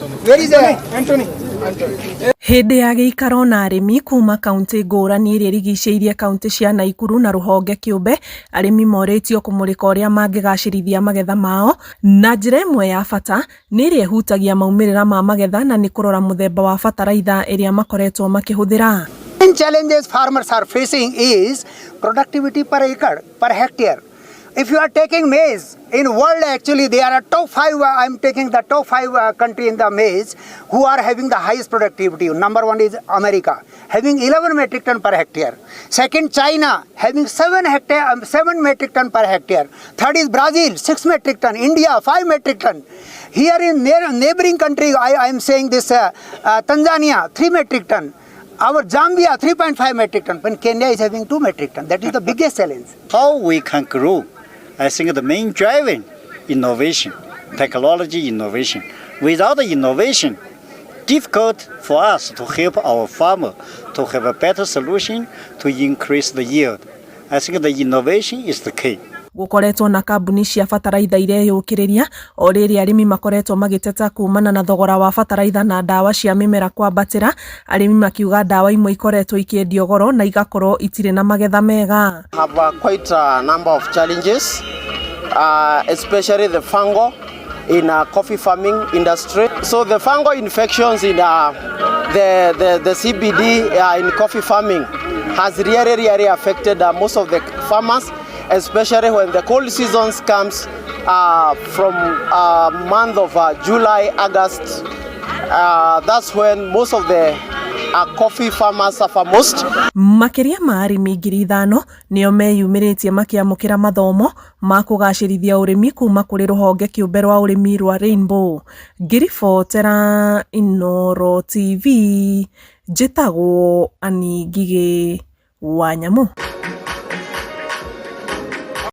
Where is Anthony? Hĩndĩ ya gĩikaro na arĩmi kuma kauntĩ ngũrani iria irigicĩirie kauntĩ cia Naikuru na rũhonge kĩũmbe, arĩmi morĩtio kũmũrĩka ũrĩa mangĩgacĩrithia magetha mao na njĩra ĩmwe ya bata nĩ ĩrĩa ĩhutagia maumĩrĩra ma magetha na nĩ kũrora mũthemba wa bataraitha ĩrĩa makoretwo makĩhũthĩra. Main challenges farmers are facing is productivity per acre, per hectare. If you are taking maize, in world actually they are a top 5, I'm taking the top 5 country in the maize who are having the highest productivity. Number 1 is America, having 11 metric ton per hectare. Second, China, having 7 metric ton per hectare. Third is Brazil, 6 metric ton. India, 5 metric ton. Here in neighboring country, I am saying this, Tanzania, 3 metric ton. Our Zambia, 3.5 metric ton, when Kenya is having 2 metric ton. That is the biggest challenge. How we can grow? I think the main driving innovation, technology innovation. Without the innovation, difficult for us to help our farmer to have a better solution to increase the yield. I think the innovation is the key. Gũkoretwo na kambuni cia bataraitha ireyũkĩrĩria o rĩrĩ arĩmi makoretwo magĩteta kumana na thogora wa bataraitha na ndawa cia mĩmera kwambatĩra, arĩmi makiuga ndawa imwe ikoretwo ikĩendio goro na igakorwo itirĩ na magetha mega. Have quite a number of challenges, especially the fungal in coffee farming industry. So the fungal infections in the CBD in coffee farming has really, really affected most of the farmers, especially when the cold seasons comes from month of July, August. That's when most of the coffee farmers suffer most. Makĩria ma arĩmi 5,000 nĩo meyumĩrĩtie makĩamũkĩra mathomo ma kũgacĩrithia ũrĩmi kuma kũrĩ rũhonge kĩũmbe rwa ũrĩmi rwa Rainbow. Ngĩribotera Inooro TV, njĩtagwo Annie Ngigĩ wa Nyamu.